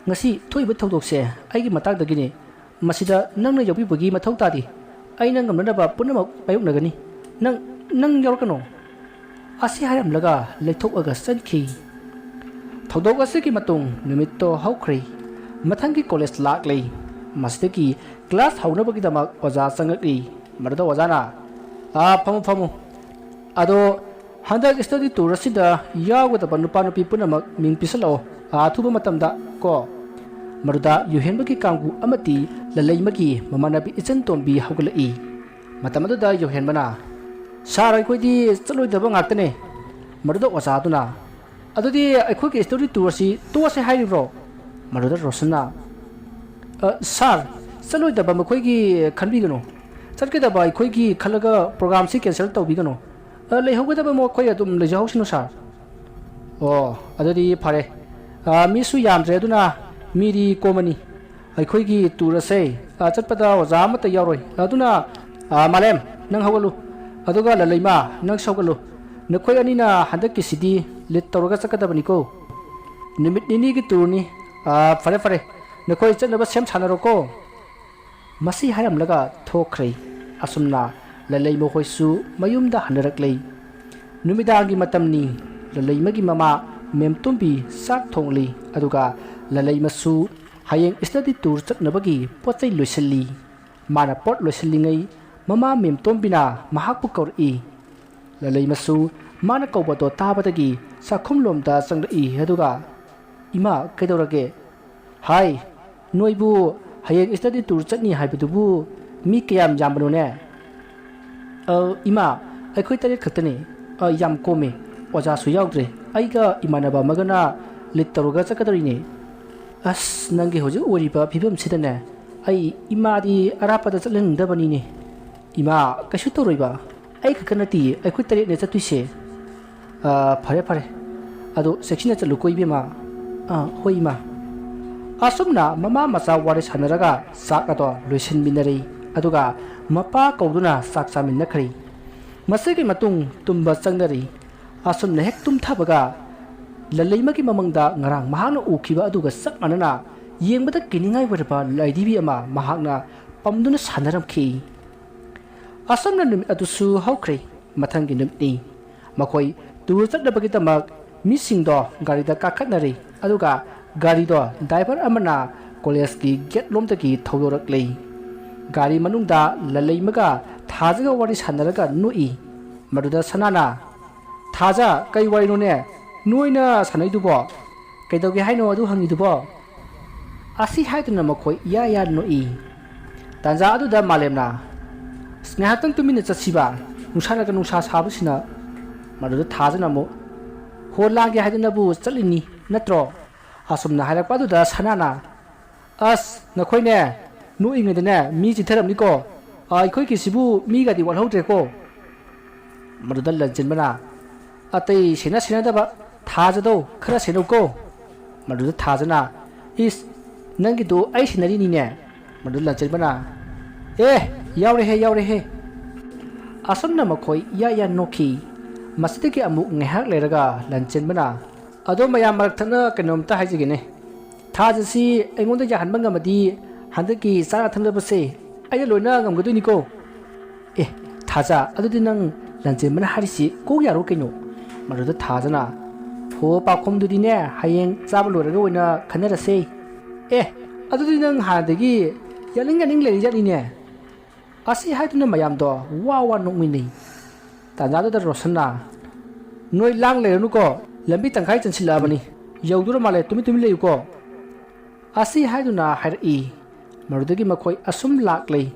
"ꯉꯁꯤ ꯊꯣꯛꯏꯕ ꯊꯧꯗꯣꯛꯁꯦ ꯑꯩꯒꯤ ꯃꯇꯥꯡꯗꯒꯤꯅꯤ꯫ ꯃꯁꯤꯗ ꯅꯪꯅ ꯌꯥꯎꯕꯤꯕꯒꯤ ꯃꯊꯧ ꯇꯥꯗꯦ꯫ ꯑꯩꯅ ꯉꯝꯅꯅꯕ ꯄꯨꯝꯅꯃꯛ ꯃꯥꯌꯣꯛꯅꯒꯅꯤ꯫ ꯅꯪ, ꯅꯪ ꯌꯥꯎꯔꯛꯀꯅꯨ꯫" ꯑꯁꯤ ꯍꯥꯏꯔꯝꯂꯒ ꯂꯩꯊꯣꯛꯑꯒ ꯆꯠꯈꯤ꯫ ꯊꯧꯗꯣꯛ ꯑꯁꯤꯒꯤ ꯃꯇꯨꯡ ꯅꯨꯃꯤꯠꯇꯣ ꯍꯧꯈ꯭ꯔꯦ꯫ ꯃꯊꯪꯒꯤ ꯀꯣꯂꯦꯖ ꯂꯥꯛꯂꯦ꯫ ꯃꯁꯤꯗꯒꯤ ꯀ꯭ꯂꯥꯁ ꯍꯧꯅꯕꯒꯤꯗꯃꯛ ꯑꯣꯖꯥ ꯆꯪꯂꯛꯂꯤ꯫ ꯃꯗꯨꯗ ꯑꯣꯖꯥꯅ, "ꯑꯥ, ꯐꯝꯃꯨ, ꯐꯝꯃꯨ꯫ ꯑꯗꯣ ꯍꯟꯗꯛ ꯁ꯭ꯇꯗꯤ ꯇꯨꯔ ꯑꯁꯤꯗ ꯌꯥꯎꯒꯗꯕ ꯅꯨꯄꯥ ꯅꯨꯄꯤ ꯄꯨꯝꯅꯃꯛ ꯃꯤꯡ ꯄꯤꯁꯜꯂꯛꯑꯣ, ꯑꯊꯨꯕ ꯃꯇꯝꯗ ꯀꯣ꯫" ꯃꯗꯨꯗ ꯌꯨꯍꯦꯟꯕꯒꯤ ꯀꯥꯡꯕꯨ ꯑꯃꯗꯤ ꯂꯂꯩꯃꯒꯤ ꯃꯃꯥꯟꯅꯕꯤ ꯏꯆꯟ ꯇꯣꯝꯕꯤ ꯍꯧꯒꯠꯂꯛꯏ꯫ ꯃꯇꯝ ꯑꯗꯨꯗ ꯌꯨꯍꯦꯟꯕꯅ, "ꯁꯥꯔ, ꯑꯩꯈꯣꯏꯗꯤ ꯆꯠꯂꯣꯏꯗꯕ ꯉꯥꯛꯇꯅꯦ꯫" ꯃꯗꯨꯗ ꯑꯣꯖꯥꯗꯨꯅ, "ꯑꯗꯨꯗꯤ ꯑꯩꯈꯣꯏꯒꯤ ꯁ꯭ꯇꯗꯤ ꯇꯨꯔ ꯑꯁꯤ ꯇꯣꯛꯑꯁꯦ ꯍꯥꯏꯔꯤꯕ꯭ꯔꯣ?" ꯃꯗꯨꯗ ꯔꯣꯁꯟꯅ, "ꯑ, ꯁꯥꯔ, ꯆꯠꯂꯣꯏꯗꯕ ꯃꯈꯣꯏꯒꯤ ꯈꯟꯕꯤꯒꯅꯨ꯫ ꯆꯠꯀꯗꯕ ꯑꯩꯈꯣꯏꯒꯤ ꯈꯜꯂꯒ ꯄ꯭ꯔꯣꯒ꯭ꯔꯥꯝꯁꯤ ꯀꯦꯟꯁꯦꯜ ꯇꯧꯕꯤꯒꯅꯨ꯫ ꯑ, ꯂꯩꯍꯧꯒꯗꯕ ꯃꯈꯣꯏ ꯑꯗꯨꯝ ꯂꯩꯖꯍꯧꯁꯅꯨ, ꯁꯥꯔ꯫" "ꯑꯣ, ꯑꯗꯨꯗꯤ ꯐꯔꯦ꯫ ꯑ, ꯃꯤꯁꯨ ꯌꯥꯝꯗ꯭ꯔꯦ, ꯑꯗꯨꯅ ꯃꯤꯗꯤ ꯀꯣꯝꯃꯅꯤ꯫ ꯑꯩꯈꯣꯏꯒꯤ ꯇꯨꯔ ꯑꯁꯦ, ꯑ, ꯆꯠꯄꯗ ꯑꯣꯖꯥ ꯑꯃꯠꯇ ꯌꯥꯎꯔꯣꯏ꯫ ꯑꯗꯨꯅ, ꯑ, ꯃꯥꯂꯦꯝ, ꯅꯪ ꯍꯧꯒꯠꯂꯨ꯫ ꯑꯗꯨꯒ ꯂꯂꯩꯃ, ꯅꯪꯁꯨ ꯍꯧꯒꯠꯂꯨ꯫ ꯅꯈꯣꯏ ꯑꯅꯤꯅ ꯍꯟꯗꯛꯀꯤꯁꯤꯗꯤ ꯂꯤꯗ ꯇꯧꯔꯒ ꯆꯠꯀꯗꯕꯅꯤꯀꯣ꯫ ꯅꯨꯃꯤꯠ ꯅꯤꯅꯤꯒꯤ ꯇꯨꯔꯅꯤ꯫ ꯑ, ꯐꯔꯦ, ꯐꯔꯦ꯫ ꯅꯈꯣꯏ ꯆꯠꯅꯕ ꯁꯦꯝ ꯁꯥꯟꯅꯔꯣꯀꯣ꯫" ꯃꯁꯤ ꯍꯥꯏꯔꯝꯂꯒ ꯊꯣꯛꯈ꯭ꯔꯦ꯫ ꯑꯁꯨꯝꯅ ꯂꯂꯩ ꯃꯈꯣꯏꯁꯨ ꯃꯌꯨꯝꯗ ꯍꯟꯅꯔꯛꯂꯦ꯫ ꯅꯨꯃꯤꯗꯥꯡꯒꯤ ꯃꯇꯝꯅꯤ꯫ ꯂꯂꯩꯃꯒꯤ ꯃꯃꯥ ꯃꯦꯝꯇꯣꯝꯕꯤ ꯆꯥꯛ ꯊꯣꯡꯂꯤ, ꯑꯗꯨꯒ ꯂꯂꯩꯃꯁꯨ ꯍꯌꯦꯡ ꯁ꯭ꯇꯗꯤ ꯇꯨꯔ ꯆꯠꯅꯕꯒꯤ ꯄꯣꯠ ꯆꯩ ꯂꯣꯏꯁꯤꯜꯂꯤ꯫ ꯃꯥꯅ ꯄꯣꯠ ꯂꯣꯏꯁꯤꯜꯂꯤꯉꯩ ꯃꯃꯥ ꯃꯦꯝꯇꯣꯝꯕꯤꯅ ꯃꯍꯥꯛꯄꯨ ꯀꯧꯔꯛꯏ꯫ ꯂꯂꯩꯃꯁꯨ ꯃꯥꯅ ꯀꯧꯕꯗꯣ ꯇꯥꯕꯗꯒꯤ ꯆꯥꯛꯈꯨꯝꯂꯣꯝꯗ ꯆꯪꯂꯛꯏ, ꯑꯗꯨꯒ, "ꯏꯃꯥ, ꯀꯩꯗꯧꯔꯒꯦ?" "ꯍꯥꯏ, ꯅꯣꯏꯕꯨ ꯍꯌꯦꯡ ꯁ꯭ꯇꯗꯤ ꯇꯨꯔ ꯆꯠꯅꯤ ꯍꯥꯏꯕꯗꯨꯕꯨ ꯃꯤ ꯀꯌꯥꯝ ꯌꯥꯝꯕꯅꯣꯅꯦ?" "ꯑ, ꯏꯃꯥ, ꯑꯩꯈꯣꯏ ꯇꯔꯦꯠ ꯈꯛꯇꯅꯤ꯫ ꯑ, ꯌꯥꯝ ꯀꯣꯝꯃꯤ꯫ ꯑꯣꯖꯥꯁꯨ ꯌꯥꯎꯗ꯭ꯔꯦ꯫ ꯑꯩꯒ ꯏꯃꯥꯟꯅꯕ ꯑꯃꯒꯅ ꯂꯤꯗ ꯇꯧꯔꯒ ꯆꯠꯀꯗꯧꯔꯤꯅꯦ꯫" "ꯑꯁ, ꯅꯪꯒꯤ ꯍꯧꯖꯤꯛ ꯑꯣꯏꯔꯤꯕ ꯐꯤꯕꯝꯁꯤꯗꯅꯦ, ꯑꯩ ꯏꯃꯥꯗꯤ ꯑꯔꯥꯞꯄꯗ ꯆꯠꯍꯟꯅꯤꯡꯗꯕꯅꯤꯅꯦ꯫" "ꯏꯃꯥ, ꯀꯩꯁꯨ ꯇꯧꯔꯣꯏꯕ꯫ ꯑꯩ ꯈꯛꯇ ꯅꯠꯇꯤꯌꯦ, ꯑꯩꯈꯣꯏ ꯇꯔꯦꯠꯅꯦ ꯆꯠꯇꯣꯏꯁꯦ꯫" "ꯑ, ꯐꯔꯦ, ꯐꯔꯦ꯫ ꯑꯗꯣ ꯆꯦꯛꯁꯤꯟꯅ ꯆꯠꯂꯨꯀꯣ, ꯏꯕꯦꯝꯃ꯫" "ꯑ, ꯍꯣꯏ, ꯏꯃꯥ꯫" ꯑꯁꯨꯝꯅ ꯃꯃꯥ ꯃꯆꯥ ꯋꯥꯔꯤ ꯁꯥꯟꯅꯔꯒ ꯆꯥꯛ ꯑꯗꯣ ꯂꯣꯏꯁꯤꯟꯃꯤꯟꯅꯔꯦ꯫ ꯑꯗꯨꯒ ꯃꯄꯥ ꯀꯧꯗꯨꯅ ꯆꯥꯛ ꯆꯥꯃꯤꯟꯅꯈ꯭ꯔꯦ꯫ ꯃꯁꯤꯒꯤ ꯃꯇꯨꯡ ꯇꯨꯝꯕ ꯆꯪꯅꯔꯦ꯫ ꯑꯁꯨꯝꯅ ꯍꯦꯛ ꯇꯨꯝꯊꯕꯒ, ꯂꯂꯩꯃꯒꯤ ꯃꯃꯪꯗ ꯉꯔꯥꯡ ꯃꯍꯥꯛꯅ ꯎꯈꯤꯕ ꯑꯗꯨꯒ ꯆꯞ ꯃꯥꯟꯅꯅ ꯌꯦꯡꯕꯗ ꯀꯤꯅꯤꯡꯉꯥꯏ ꯑꯣꯏꯔꯕ ꯂꯥꯏꯙꯤꯕꯤ ꯑꯃ ꯃꯍꯥꯛꯅ ꯄꯝꯗꯨꯅ ꯁꯥꯟꯅꯔꯝꯈꯤ꯫ ꯑꯁꯨꯝꯅ ꯅꯨꯃꯤꯠ ꯑꯗꯨꯁꯨ ꯍꯧꯈ꯭ꯔꯦ꯫ ꯃꯊꯪꯒꯤ ꯅꯨꯃꯤꯠꯅꯤ꯫ ꯃꯈꯣꯏ ꯇꯨꯔ ꯆꯠꯅꯕꯒꯤꯗꯃꯛ ꯃꯤꯁꯤꯡꯗꯣ ꯒꯥꯔꯤꯗ ꯀꯥꯈꯠꯅꯔꯦ, ꯑꯗꯨꯒ ꯒꯥꯔꯤꯗꯣ ꯗ꯭ꯔꯥꯏꯚꯔ ꯑꯃꯅ ꯀꯣꯂꯦꯖꯀꯤ ꯒꯦꯠ ꯂꯣꯝꯗꯒꯤ ꯊꯧꯗꯣꯔꯛꯂꯦ꯫ ꯒꯥꯔꯤ ꯃꯅꯨꯡꯗ ꯂꯂꯩꯃꯒ ꯊꯥꯖꯒ ꯋꯥꯔꯤ ꯁꯥꯟꯅꯔꯒ ꯅꯣꯛꯏ꯫ ꯃꯗꯨꯗ ꯁꯅꯥꯅ, "ꯊꯥꯖ, ꯀꯩ ꯋꯥꯔꯤꯅꯣꯅꯦ ꯅꯣꯏꯅ ꯁꯥꯟꯅꯩꯗꯨꯕꯣ? ꯀꯩꯗꯧꯒꯦ ꯍꯥꯏꯅꯣ ꯑꯗꯨ ꯍꯪꯉꯤꯗꯨꯕꯣ?" ꯑꯁꯤ ꯍꯥꯏꯗꯨꯅ ꯃꯈꯣꯏ ꯏꯌꯥ ꯏꯌꯥ ꯅꯣꯛꯏ꯫ ꯇꯥꯟꯖꯥ ꯑꯗꯨꯗ ꯃꯥꯂꯦꯝꯅ, "ꯑꯁ, ꯉꯥꯏꯍꯥꯛꯇꯪ ꯇꯨꯃꯤꯟꯅ ꯆꯠꯁꯤꯕ, ꯅꯨꯡꯁꯥꯅꯒ ꯅꯨꯡꯁꯥ ꯁꯥꯕꯁꯤꯅ꯫" ꯃꯗꯨꯗ ꯊꯥꯖꯅ ꯑꯃꯨꯛ, "ꯍꯣ, ꯂꯥꯡꯒꯦ ꯍꯥꯏꯗꯅꯕꯨ ꯆꯠꯂꯤꯅꯤ ꯅꯠꯇ꯭ꯔꯣ? ꯑꯁꯨꯝꯅ ꯍꯥꯏꯔꯛꯄ ꯑꯗꯨꯗ ꯁꯅꯥꯅ, "ꯑꯁ, ꯅꯈꯣꯏꯅꯦ, ꯅꯣꯛꯏꯉꯩꯗꯅꯦ ꯃꯤ ꯆꯤꯠꯊꯔꯝꯅꯤꯀꯣ꯫ ꯑꯩꯈꯣꯏꯒꯤꯁꯤꯕꯨ ꯃꯤꯒꯗꯤ ꯋꯥꯠꯍꯧꯗ꯭ꯔꯦꯀꯣ"꯫ ꯃꯗꯨꯗ ꯂꯟꯆꯦꯟꯕꯅ, "ꯑꯇꯩ ꯁꯦꯟꯅ ꯁꯦꯟꯅꯗꯕ ꯊꯥꯖꯗꯧ ꯈꯔ ꯁꯦꯟꯅꯧꯀꯣ"꯫ ꯃꯗꯨꯗ ꯊꯥꯖꯅ, "ꯏꯁ, ꯅꯪꯒꯤꯗꯨ ꯑꯩ ꯁꯦꯟꯅꯔꯤꯅꯤꯅꯦ"꯫ ꯃꯗꯨꯗ ꯂꯟꯆꯦꯟꯕꯅ, "ꯑꯦ, ꯌꯥꯎꯔꯦꯍꯦ, ꯌꯥꯎꯔꯦꯍꯦ"꯫ ꯑꯁꯨꯝꯅ ꯃꯈꯣꯏ ꯏꯌꯥ ꯏꯌꯥ ꯅꯣꯛꯈꯤ꯫ ꯃꯁꯤꯗꯒꯤ ꯑꯃꯨꯛ ꯉꯥꯏꯍꯥꯛ ꯂꯩꯔꯒ ꯂꯟꯆꯦꯟꯕꯅ, "ꯑꯗꯣ ꯃꯌꯥꯝ ꯃꯔꯛ ꯊꯠꯅ ꯀꯩꯅꯣꯝꯇ ꯍꯥꯏꯖꯒꯦꯅꯦ꯫ ꯊꯥꯖꯁꯤ ꯑꯩꯉꯣꯟꯗ ꯌꯥꯍꯟꯕ ꯉꯝꯃꯗꯤ ꯍꯟꯗꯛꯀꯤ ꯆꯥꯅ ꯊꯛꯅꯕꯁꯦ ꯑꯩꯅ ꯂꯣꯏꯅ ꯉꯝꯒꯗꯣꯏꯅꯤꯀꯣ"꯫ "ꯑꯦ, ꯊꯥꯖ, ꯑꯗꯨꯗꯤ ꯅꯪ ꯂꯟꯆꯦꯟꯕꯅ ꯍꯥꯏꯔꯤꯁꯤ ꯀꯣꯛ ꯌꯥꯔꯣ ꯀꯩꯅꯣ?" ꯃꯗꯨꯗ ꯊꯥꯖꯅ, "ꯍꯣ, ꯄꯥꯎꯈꯨꯝꯗꯨꯗꯤꯅꯦ ꯍꯌꯦꯡ ꯆꯥꯕ ꯂꯣꯏꯔꯒ ꯑꯣꯏꯅ ꯈꯟꯅꯔꯁꯦ"꯫ "ꯑꯦ, ꯑꯗꯨꯗꯤ ꯅꯪ ꯍꯥꯟꯅꯗꯒꯤ ꯌꯥꯅꯤꯡ ꯌꯥꯅꯤꯡ ꯂꯩꯔꯤ ꯖꯥꯠꯅꯤꯅꯦ"꯫ ꯑꯁꯤ ꯍꯥꯏꯗꯨꯅ ꯃꯌꯥꯝꯗꯣ ꯋꯥ ꯋꯥ ꯅꯣꯛꯃꯤꯟꯅꯩ꯫ ꯇꯥꯟꯖꯥꯗꯨꯗ ꯔꯣꯁꯟꯅ, "ꯅꯣꯏ ꯂꯥꯡ ꯂꯩꯔꯅꯨꯀꯣ, ꯂꯝꯕꯤ ꯇꯪꯈꯥꯏ ꯆꯟꯁꯤꯜꯂꯛꯑꯕꯅꯤ, ꯌꯧꯗꯣꯔ ꯃꯥꯜꯂꯦ, ꯇꯨꯃꯤꯟ ꯇꯨꯃꯤꯟ ꯂꯩꯌꯨꯀꯣ"꯫ ꯑꯁꯤ ꯍꯥꯏꯗꯨꯅ ꯍꯥꯏꯔꯛꯏ꯫ ꯃꯗꯨꯗꯒꯤ ꯃꯈꯣꯏ ꯑꯁꯨꯝ ꯂꯥꯛꯂꯩ꯫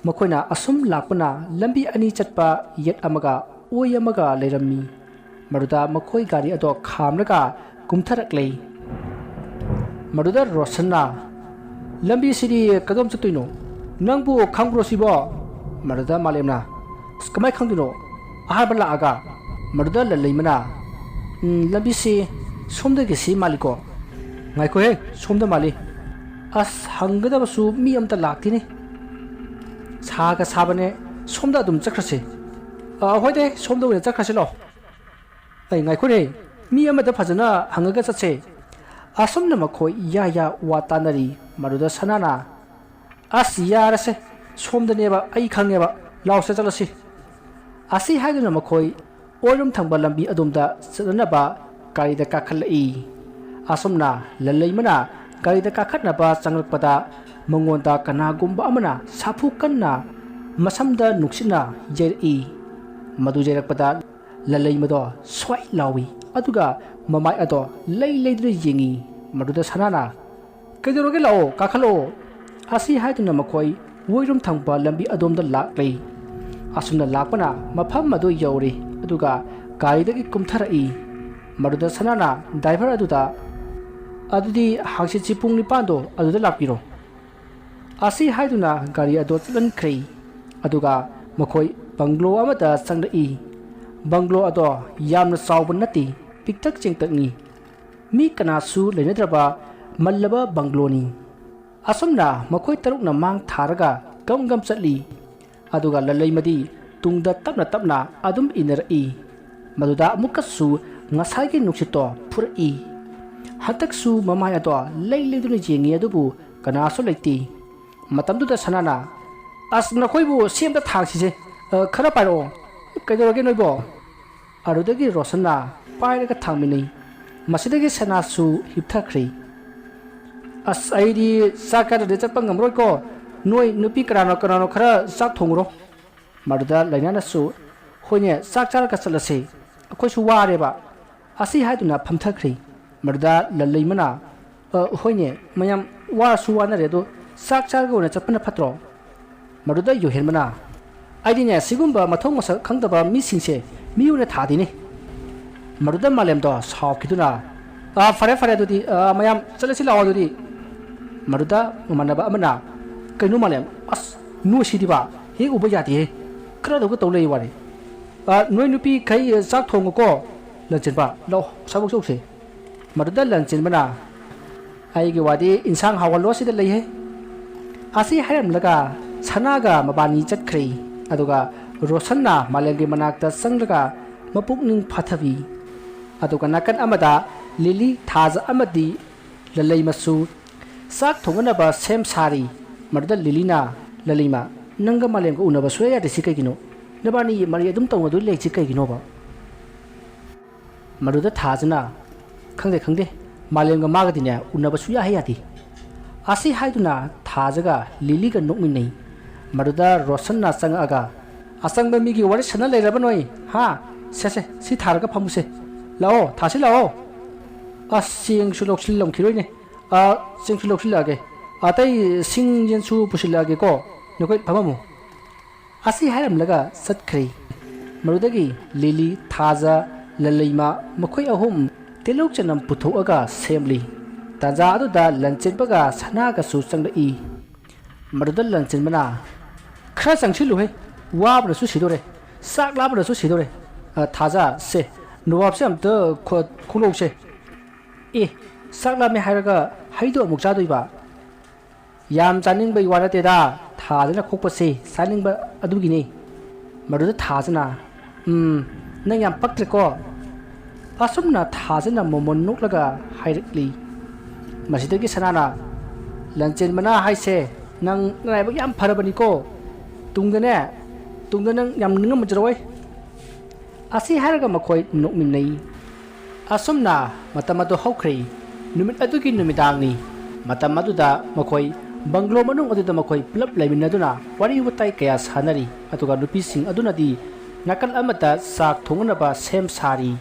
ꯃꯈꯣꯏꯅ ꯑꯁꯨꯝ ꯂꯥꯛꯄꯅ ꯂꯝꯕꯤ ꯑꯅꯤ ꯆꯠꯄ ꯌꯦꯠ ꯑꯃꯒ ꯑꯣꯏ ꯑꯃꯒ ꯂꯩꯔꯝꯃꯤ꯫ ꯃꯗꯨꯗ ꯃꯈꯣꯏ ꯒꯥꯔꯤ ꯑꯗꯣ ꯈꯥꯝꯂꯒ ꯀꯨꯝꯊꯔꯛꯂꯦ꯫ ꯃꯗꯨꯗ ꯔꯣꯁꯟꯅ, "ꯂꯝꯕꯤꯁꯤꯗꯤ ꯀꯗꯣꯝ ꯆꯠꯇꯣꯏꯅꯣ? ꯅꯪꯕꯨ ꯈꯪꯕ꯭ꯔꯣ ꯁꯤꯕꯣ?" ꯃꯗꯨꯗ ꯃꯥꯂꯦꯝꯅ, "ꯑꯁ, ꯀꯃꯥꯏ ꯈꯪꯗꯣꯏꯅꯣ? ꯑꯍꯥꯟꯕ ꯂꯥꯛꯑꯒ"꯫ ꯃꯗꯨꯗ ꯂꯜꯂꯩꯃꯅ, "ꯎꯝ, ꯂꯝꯕꯤꯁꯤ ꯁꯣꯝꯗꯒꯤ ꯁꯤ ꯃꯥꯜꯂꯤꯀꯣ꯫ ꯉꯥꯏꯈꯣꯍꯦ, ꯁꯣꯝꯗ ꯃꯥꯜꯂꯤ꯫ ꯑꯁ, ꯍꯪꯒꯗꯕꯁꯨ ꯃꯤ ꯑꯝꯇ ꯂꯥꯛꯇꯦꯅꯦ꯫ ꯁꯥꯒ ꯁꯥꯕꯅꯦ, ꯁꯣꯝꯗ ꯑꯗꯨꯝ ꯆꯠꯈ꯭ꯔꯁꯦ꯫ ꯑ, ꯍꯣꯏꯗꯦ, ꯁꯣꯝꯗ ꯑꯣꯏꯅ ꯆꯠꯈ꯭ꯔꯁꯤ ꯂꯥꯛꯑꯣ꯫ ꯑꯩ ꯉꯥꯏꯈꯣꯅꯦ, ꯃꯤ ꯑꯃꯗ ꯐꯖꯅ ꯍꯪꯉꯒ ꯆꯠꯁꯦ"꯫ ꯑꯁꯨꯝꯅ ꯃꯈꯣꯏ ꯌꯥ ꯌꯥ ꯋꯥ ꯇꯥꯅꯔꯤ꯫ ꯃꯗꯨꯗ ꯁꯅꯥꯅ, "ꯑꯁ, ꯌꯥꯔꯁꯦ, ꯁꯣꯝꯗꯅꯦꯕ, ꯑꯩ ꯈꯪꯉꯦꯕ, ꯂꯥꯎꯁꯦ ꯆꯠꯂꯁꯤ"꯫ ꯑꯁꯤ ꯍꯥꯏꯗꯨꯅ ꯃꯈꯣꯏ ꯑꯣꯏꯔꯣꯝ ꯊꯪꯕ ꯂꯝꯕꯤ ꯑꯗꯣꯝꯗ ꯆꯠꯅꯅꯕ ꯒꯥꯔꯤꯗ ꯀꯥꯈꯠꯂꯛꯏ꯫ ꯑꯁꯨꯝꯅ ꯂꯜꯂꯩꯃꯅ ꯒꯥꯔꯤꯗ ꯀꯥꯈꯠꯅꯕ ꯆꯪꯂꯛꯄꯗ ꯃꯉꯣꯟꯗ ꯀꯅꯥꯒꯨꯝꯕ ꯑꯃꯅ ꯁꯥꯐꯨ ꯀꯟꯅ ꯃꯁꯝꯗ ꯅꯨꯡꯁꯤꯠꯅ ꯌꯩꯔꯛꯏ꯫ ꯃꯗꯨ ꯌꯩꯔꯛꯄꯗ ꯂꯜꯂꯩꯃꯗꯣ ꯁ꯭ꯋꯥꯏ ꯂꯥꯎꯏ, ꯑꯗꯨꯒ ꯃꯃꯥꯏ ꯑꯗꯣ ꯂꯩ ꯂꯩꯗꯨꯅ ꯌꯦꯡꯏ꯫ ꯃꯗꯨꯗ ꯁꯅꯥꯅ, "ꯀꯩꯗꯧꯔꯒꯦ? ꯂꯥꯛꯑꯣ, ꯀꯥꯈꯠꯂꯛꯑꯣ"꯫ ꯑꯁꯤ ꯍꯥꯏꯗꯨꯅ ꯃꯈꯣꯏ ꯑꯣꯏꯔꯣꯝ ꯊꯪꯕ ꯂꯝꯕꯤ ꯑꯗꯣꯝꯗ ꯂꯥꯛꯂꯦ꯫ ꯑꯁꯨꯝꯅ ꯂꯥꯛꯄꯅ ꯃꯐꯝ ꯑꯗꯨ ꯌꯧꯔꯦ, ꯑꯗꯨꯒ ꯒꯥꯔꯤꯗꯒꯤ ꯀꯨꯝꯊꯔꯛꯏ꯫ ꯃꯗꯨꯗ ꯁꯅꯥꯅ ꯗ꯭ꯔꯥꯏꯚꯔ ꯑꯗꯨꯗ, "ꯑꯗꯨꯗꯤ ꯍꯪꯆꯤꯠꯁꯤ ꯄꯨꯡ ꯅꯤꯄꯥꯟꯗꯣ ꯑꯗꯨꯗ ꯂꯥꯛꯄꯤꯔꯣ"꯫ ꯑꯁꯤ ꯍꯥꯏꯗꯨꯅ ꯒꯥꯔꯤ ꯑꯗꯣ ꯆꯠꯍꯟꯈ꯭ꯔꯦ꯫ ꯑꯗꯨꯒ ꯃꯈꯣꯏ ꯕꯪꯒ꯭ꯂꯣ ꯑꯃꯗ ꯆꯪꯂꯛꯏ꯫ ꯕꯪꯒ꯭ꯂꯣ ꯑꯗꯣ ꯌꯥꯝꯅ ꯆꯥꯎꯕ ꯅꯠꯇꯦ, ꯄꯤꯛꯇꯛ ꯆꯦꯡꯇꯛꯅꯤ꯫ ꯃꯤ ꯀꯅꯥꯁꯨ ꯂꯩꯅꯗ꯭ꯔꯕ ꯃꯜꯂꯕ ꯕꯪꯒ꯭ꯂꯣꯅꯤ꯫ ꯑꯁꯨꯝꯅ ꯃꯈꯣꯏ ꯇꯔꯨꯛꯅ ꯃꯥꯡ ꯊꯥꯔꯒ ꯒꯝ ꯒꯝ ꯆꯠꯂꯤ꯫ ꯑꯗꯨꯒ ꯂꯜꯂꯩꯃꯗꯤ ꯇꯨꯡꯗ ꯇꯞꯅ ꯇꯞꯅ ꯑꯗꯨꯝ ꯏꯟꯅꯔꯛꯏ꯫ ꯃꯗꯨꯗ ꯑꯃꯨꯛꯀꯁꯨ ꯉꯁꯥꯏꯒꯤ ꯅꯨꯡꯁꯤꯠꯇꯣ ꯐꯨꯔꯛꯏ꯫ ꯍꯟꯗꯛꯁꯨ ꯃꯃꯥꯏ ꯑꯗꯣ ꯂꯩ ꯂꯩꯗꯨꯅ ꯌꯦꯡꯉꯤ, ꯑꯗꯨꯕꯨ ꯀꯅꯥꯁꯨ ꯂꯩꯇꯦ꯫ ꯃꯇꯝꯗꯨꯗ ꯁꯅꯥꯅ, "ꯑꯁ, ꯅꯈꯣꯏꯕꯨ ꯁꯤ ꯑꯝꯇ ꯊꯥꯡꯁꯤꯁꯦ꯫ ꯑ, ꯈꯔ ꯄꯥꯏꯔꯛꯑꯣ꯫ ꯀꯩꯗꯧꯔꯒꯦ ꯅꯣꯏꯕꯣ?" ꯑꯗꯨꯗꯒꯤ ꯔꯣꯁꯟꯅ ꯄꯥꯏꯔꯒ ꯊꯥꯡꯃꯤꯟꯅꯩ꯫ ꯃꯁꯤꯗꯒꯤ ꯁꯅꯥꯁꯨ ꯍꯤꯞꯊꯈ꯭ꯔꯦ꯫ "ꯑꯁ, ꯑꯩꯗꯤ ꯆꯥꯛ ꯆꯥꯗ꯭ꯔꯗꯤ ꯆꯠꯄ ꯉꯝꯃꯔꯣꯏꯀꯣ꯫ ꯅꯣꯏ ꯅꯨꯄꯤ ꯀꯅꯥꯅꯣ ꯀꯅꯥꯅꯣ ꯈꯔ ꯆꯥꯛ ꯊꯣꯡꯉꯨꯔꯣ"꯫ ꯃꯗꯨꯗ ꯂꯩꯅꯥꯅꯁꯨ, "ꯍꯣꯏꯅꯦ, ꯆꯥꯛ ꯆꯥꯔꯒ ꯆꯠꯂꯁꯦ, ꯑꯩꯈꯣꯏꯁꯨ ꯋꯥꯔꯦꯕ"꯫ ꯑꯁꯤ ꯍꯥꯏꯗꯨꯅ ꯐꯝꯊꯈ꯭ꯔꯦ꯫ ꯃꯗꯨꯗ ꯂꯜꯂꯩꯃꯅ, "ꯑ, ꯍꯣꯏꯅꯦ, ꯃꯌꯥꯝ ꯋꯥꯔꯁꯨ ꯋꯥꯅꯔꯦ, ꯑꯗꯣ ꯆꯥꯛ ꯆꯥꯔꯒ ꯑꯣꯏꯅ ꯆꯠꯄꯅ ꯐꯠꯇ꯭ꯔꯣ?" ꯃꯗꯨꯗ ꯌꯣꯍꯦꯟꯕꯅ, "ꯑꯩꯗꯤꯅꯦ, ꯁꯤꯒꯨꯝꯕ ꯃꯊꯣꯡ ꯃꯁꯛ ꯈꯪꯗꯕ ꯃꯤꯁꯤꯡꯁꯦ ꯃꯤ ꯑꯣꯏꯅ ꯊꯥꯗꯦꯅꯦ"꯫ ꯃꯗꯨꯗ ꯃꯥꯂꯦꯝꯗꯣ ꯁꯥꯎꯈꯤꯗꯨꯅ, "ꯑ, ꯐꯔꯦ, ꯐꯔꯦ, ꯑꯗꯨꯗꯤ, ꯑ, ꯃꯌꯥꯝ ꯆꯠꯂꯁꯤ ꯂꯥꯛꯑꯣ ꯑꯗꯨꯗꯤ"꯫ ꯃꯗꯨꯗ ꯃꯃꯥꯟꯅꯕ ꯑꯃꯅ, "ꯀꯩꯅꯣ ꯃꯥꯂꯦꯝ, ꯑꯁ, ꯅꯣꯏꯁꯤꯗꯤꯕ, ꯍꯦꯛ ꯎꯕ ꯌꯥꯗꯦꯍꯦ, ꯈꯔꯗꯧꯒ ꯇꯧ ꯂꯩ ꯋꯥꯅꯤ꯫ ꯑ, ꯅꯣꯏ ꯅꯨꯄꯤꯈꯩ, ꯑ, ꯆꯥꯛ ꯊꯣꯡꯉꯨꯀꯣ, ꯂꯟꯆꯦꯟꯕ, ꯂꯥꯛꯑꯣ, ꯑꯁꯥꯏꯕꯧ ꯆꯧꯁꯦ"꯫ ꯃꯗꯨꯗ ꯂꯟꯆꯦꯟꯕꯅ, "ꯑꯩꯒꯤ ꯋꯥꯗꯤ ꯏꯟꯁꯥꯡ ꯍꯥꯎꯍꯜꯂꯣ ꯁꯤꯗ ꯂꯩꯍꯦ"꯫ ꯑꯁꯤ ꯍꯥꯏꯔꯝꯂꯒ ꯁꯅꯥꯒ ꯃꯕꯥꯅꯤ ꯆꯠꯈ꯭ꯔꯦ꯫ ꯑꯗꯨꯒ ꯔꯣꯁꯟꯅ ꯃꯥꯂꯦꯝꯒꯤ ꯃꯅꯥꯛꯇ ꯆꯪꯂꯒ ꯃꯄꯨꯛꯅꯤꯡ ꯐꯥꯊꯕꯤ꯫ ꯑꯗꯨꯒ ꯅꯥꯀꯟ ꯑꯃꯗ ꯂꯤꯂꯤ, ꯊꯥꯖ ꯑꯃꯗꯤ ꯂꯂꯩꯃꯁꯨ ꯆꯥꯛ ꯊꯣꯡꯅꯅꯕ ꯁꯦꯝ ꯁꯥꯔꯤ꯫ ꯃꯗꯨꯗ ꯂꯤꯂꯤꯅ ꯂꯂꯩꯃ, "ꯅꯪꯒ ꯃꯥꯂꯦꯝꯒ ꯎꯅꯕ ꯁꯨꯡꯌꯥ ꯌꯥꯗ꯭ꯔꯤꯁꯤ ꯀꯩꯒꯤꯅꯣ? ꯅꯕꯥꯅꯤ ꯃꯔꯩ ꯑꯗꯨꯝ ꯇꯧꯅꯗꯨꯅ ꯂꯩꯁꯤ ꯀꯩꯒꯤꯅꯣꯕ?" ꯃꯗꯨꯗ ꯊꯥꯖꯅ, "ꯈꯪꯗꯦ, ꯈꯪꯗꯦ, ꯃꯥꯂꯦꯝꯒ ꯃꯥꯒꯗꯤꯅꯦ ꯎꯅꯕ ꯁꯨꯡꯌꯥ ꯍꯦꯛ ꯌꯥꯗꯦ"꯫ ꯑꯁꯤ ꯍꯥꯏꯗꯨꯅ ꯊꯥꯖꯒ ꯂꯤꯂꯤꯒ ꯅꯣꯛꯃꯤꯟꯅꯩ꯫ ꯃꯗꯨꯗ ꯔꯣꯁꯟꯅ ꯆꯪꯉꯛꯑꯒ, "ꯑꯆꯪꯕ ꯃꯤꯒꯤ ꯋꯥꯔꯤ ꯁꯥꯟꯅ ꯂꯩꯔꯕ ꯅꯣꯏ, ꯍꯥ? ꯁꯦ, ꯁꯦ, ꯁꯤ ꯊꯥꯔꯒ ꯐꯝꯃꯨꯁꯦ꯫ ꯂꯥꯛꯑꯣ, ꯊꯥꯁꯤ ꯂꯥꯛꯑꯣ꯫ ꯑꯁ, ꯆꯦꯡꯁꯨ ꯂꯧꯁꯤꯜꯂꯝꯈꯤꯔꯣꯏꯅꯦ꯫ ꯑ, ꯆꯦꯡꯁꯨ ꯂꯧꯁꯤꯜꯂꯛꯑꯒꯦ꯫ ꯑꯇꯩ ꯁꯤꯡ ꯌꯦꯟꯁꯨ ꯄꯨꯁꯤꯜꯂꯛꯑꯒꯦꯀꯣ, ꯅꯈꯣꯏ ꯐꯝꯃꯝꯃꯨ"꯫ ꯑꯁꯤ ꯍꯥꯏꯔꯝꯂꯒ ꯆꯠꯈ꯭ꯔꯦ꯫ ꯃꯗꯨꯗꯒꯤ ꯂꯤꯂꯤ, ꯊꯥꯖ, ꯂꯂꯩꯃ ꯃꯈꯣꯏ ꯑꯍꯨꯝ ꯇꯤꯜꯍꯧ ꯆꯅꯝ ꯄꯨꯊꯣꯛꯑꯒ ꯁꯦꯝꯂꯤ꯫ ꯇꯥꯟꯖꯥ ꯑꯗꯨꯗ ꯂꯟꯆꯦꯟꯕꯒ ꯁꯅꯥꯒꯁꯨ ꯆꯪꯂꯛꯏ꯫ ꯃꯗꯨꯗ ꯂꯟꯆꯦꯟꯕꯅ, "ꯈꯔ ꯆꯪꯁꯤꯜꯂꯨꯍꯦ, ꯋꯥꯕꯅꯁꯨ ꯁꯤꯗꯣꯔꯦ, ꯆꯥꯛ ꯂꯥꯝꯕꯅꯁꯨ ꯁꯤꯗꯣꯔꯦ꯫ ꯑ, ꯊꯥꯖ, ꯁꯦ, ꯅꯣꯕꯥꯞꯁꯦ ꯑꯝꯇ ꯈꯣ-, ꯈꯣꯛꯂꯛꯎꯁꯦ꯫ ꯑꯦ, ꯆꯥꯛ ꯂꯥꯝꯃꯦ ꯍꯥꯏꯔꯒ ꯍꯩꯗꯣ ꯑꯃꯨꯛ ꯆꯥꯗꯣꯏꯕ?" "ꯌꯥꯝ ꯆꯥꯅꯤꯡꯕꯩ ꯋꯥ ꯅꯠꯇꯦꯗ," ꯊꯥꯖꯅ ꯈꯣꯛꯄꯁꯦ ꯆꯥꯅꯤꯡꯕ ꯑꯗꯨꯒꯤꯅꯤ꯫ ꯃꯗꯨꯗ ꯊꯥꯖꯅ, "ꯎꯝ, ꯅꯪ ꯌꯥꯝ ꯄꯛꯇ꯭ꯔꯦꯀꯣ?" ꯑꯁꯨꯝꯅ ꯊꯥꯖꯅ ꯃꯣꯃꯣꯟ ꯅꯣꯛꯂꯒ ꯍꯥꯏꯔꯛꯂꯤ꯫ ꯃꯁꯤꯗꯒꯤ ꯁꯅꯥꯅ, "ꯂꯟꯆꯦꯟꯕꯅ ꯍꯥꯏꯁꯦ ꯅꯪ ꯅꯔꯥꯏꯕꯛ ꯌꯥꯝ ꯐꯔꯕꯅꯤꯀꯣ꯫ ꯇꯨꯡꯗꯅꯦ, ꯇꯨꯡꯗ ꯅꯪ ꯌꯥꯝ ꯅꯤꯡꯉꯝꯖꯔꯣꯏ꯫" ꯑꯁꯤ ꯍꯥꯏꯔꯒ ꯃꯈꯣꯏ ꯅꯣꯛꯃꯤꯟꯅꯩ꯫ ꯑꯁꯨꯝꯅ ꯃꯇꯝ ꯑꯗꯨ ꯍꯧꯈ꯭ꯔꯦ꯫ ꯅꯨꯃꯤꯠ ꯑꯗꯨꯒꯤ ꯅꯨꯃꯤꯗꯥꯡꯅꯤ꯫ ꯃꯇꯝ ꯑꯗꯨꯗ ꯃꯈꯣꯏ ꯕꯪꯒ꯭ꯂꯣ ꯃꯅꯨꯡ ꯑꯗꯨꯗ ꯃꯈꯣꯏ ꯄꯨꯂꯞ ꯂꯩꯃꯤꯟꯅꯗꯨꯅ ꯋꯥꯔꯤ ꯋꯥꯇꯥꯏ ꯀꯌꯥ ꯁꯥꯟꯅꯔꯤ, ꯑꯗꯨꯒ ꯅꯨꯄꯤꯁꯤꯡ ꯑꯗꯨꯅꯗꯤ ꯅꯥꯀꯜ ꯑꯃꯗ ꯆꯥꯛ ꯊꯣꯡꯅꯅꯕ ꯁꯦꯝ ꯁꯥꯔꯤ꯫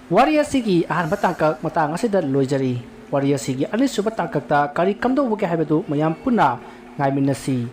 ꯋꯥꯔꯤ ꯑꯁꯤꯒꯤ ꯑꯍꯥꯟꯕ ꯇꯥꯡꯀꯛ ꯃꯇꯥꯡ ꯑꯁꯤꯗ ꯂꯣꯏꯖꯔꯤ꯫ ꯋꯥꯔꯤ ꯑꯁꯤꯒꯤ ꯑꯅꯤꯁꯨꯕ ꯇꯥꯡꯀꯛꯇ ꯀꯔꯤ ꯀꯝꯗꯧꯕꯒꯦ ꯍꯥꯏꯕꯗꯨ ꯃꯌꯥꯝ ꯄꯨꯟꯅ ꯉꯥꯏꯃꯤꯟꯅꯁꯤ꯫